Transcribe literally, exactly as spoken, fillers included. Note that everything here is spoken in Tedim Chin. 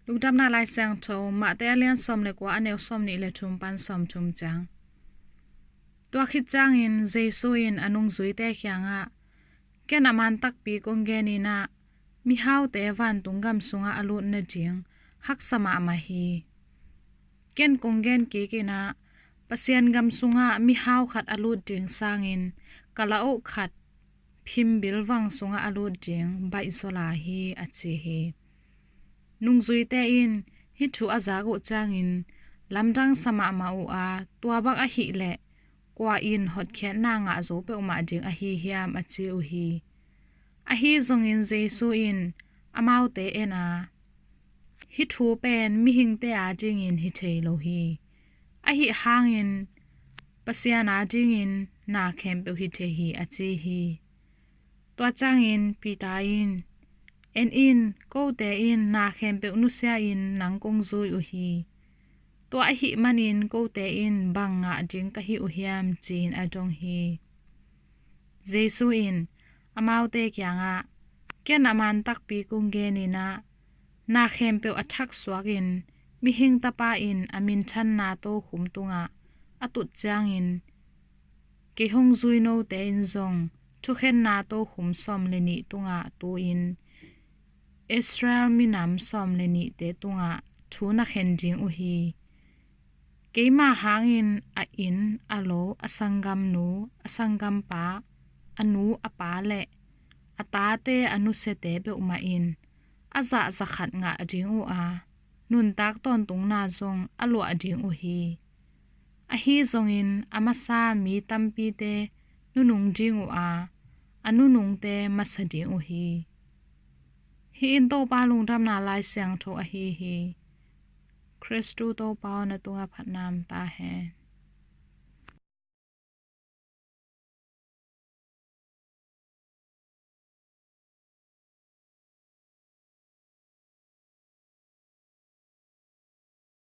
Lungdamna Lai Siangtho, Mate a lian sawm le kua, a neu sawm nih le thum pan sawm thum ciang. Tua khit ciangin Jesu in a nungzuite kiangah, "Ken a man takpi kong gen in ah, mihaute vantung gam sungah a lut nading haksa mahmah hi. Ken kong gen kik in ah, Pasian gam sungah mihau khat a lut ding sangin, kalaoh khat phimbil vang sungah a lut ding baihzaw lai hi," a ci hi. Nungzuite in hih thu a zak uh ciangin lamdang sa mahmah uh a, "Tua bang ahih leh kua in hotkhiatna ngah zo peuhmah ding ahi hiam?" a ci uh hi. Ahi zongin Jesu in amaute en a, "Hih thu pen mihingte adingin hi thei lo hi. Ahi hangin Pasian adingin na khempeuh hi thei hi," a ci hi. Tua ciangin Peter in, "En in, kote in na khempeuh nusia in nang kong zui uh hi. Tua ahih manin kote in bang ngah ding ka hi uh hiam?" ci-in a dong hi. Jesu in amaute kiangah, "Ken a man takpi kong gen in ah, na khempeuh a thak suakin Mihing Tapa in a minthanna tokhum tungah a tut ciangin, kei hong zui note in zong thukhenna tokhum sawm le nih tungah tu-in Israel minam sawm le nihte tungah thu na khen ding uh hi. Keima hangin a inn, a lo, a sanggamnu, a sanggampa, a nu, a pa le a tate, a nusiate peuhmah in a zah za khat ngah ding uh a, nuntak tawntungna zong a luah ding uh hi. Ahi zongin a masa mi tampite nunung ding uh a, a nunungte masa ding uh hi." Hih in Topa Lungdamna Lai Siangtho ahi hi. Khristu Topa aw, na tungah phatna om ta hen.